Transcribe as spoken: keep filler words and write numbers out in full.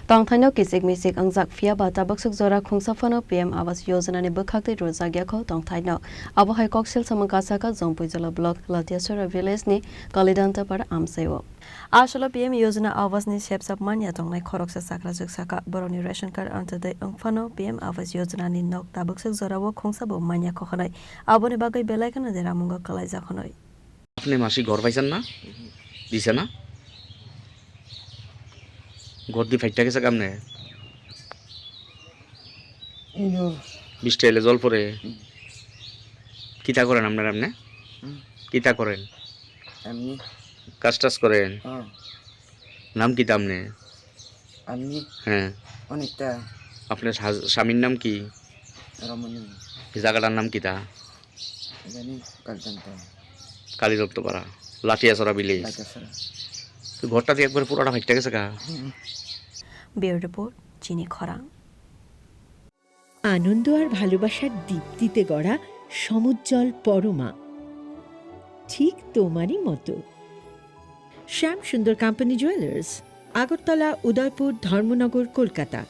Tongthaino kichik michik wngjak, phiya ba tabuk swk jora khungsa phano P M Awas Yojana ni bwkhak twi rwjak ya kho tongthaino. Abo hai kok sil samung kasa kha Jompuijala block Latiasora village ni Kalidantapara amchaio. Asolo P M Yojana Awas ni sepsap manya tongnai khoroksa chakrajwk sakha, borokni ration card Antyodoi wngphano P M Awas Yojana ni nok tabuk swk jorao khungsa bo manya kho hwnwi. Aboni bagwi belai kheno deramungo kwlaijak hwnwi. Apni masi ghor paisan na? Disa na? Ghor di phaita kisa kamne? Indur. Bishti ele jol pore. Hmm. Kita koren apnar apne? Hmm. Kita koren? Amni. Kas tas koren? Oh. Nam kita apne? Amni. He. Onekta. Apnar sa-, swamir nam ki? Ramani. Ei jagatar nam kita? Jani Kalidanta. Kalidantapara. Latiasora village. Latiasora. Ei ghorta di ekbare purata phaita kisa ka? Hmm. Bureau report, Chini Khorang. আনন্দ আর ভালোবাসার দীপ্তিতে গড়া সমুজ্জ্বল পরমা, ঠিক তোমারই মতো। শ্যাম সুন্দর company jewellers, Agartala, উদয়পুর, ধর্মনগর, কলকাতা।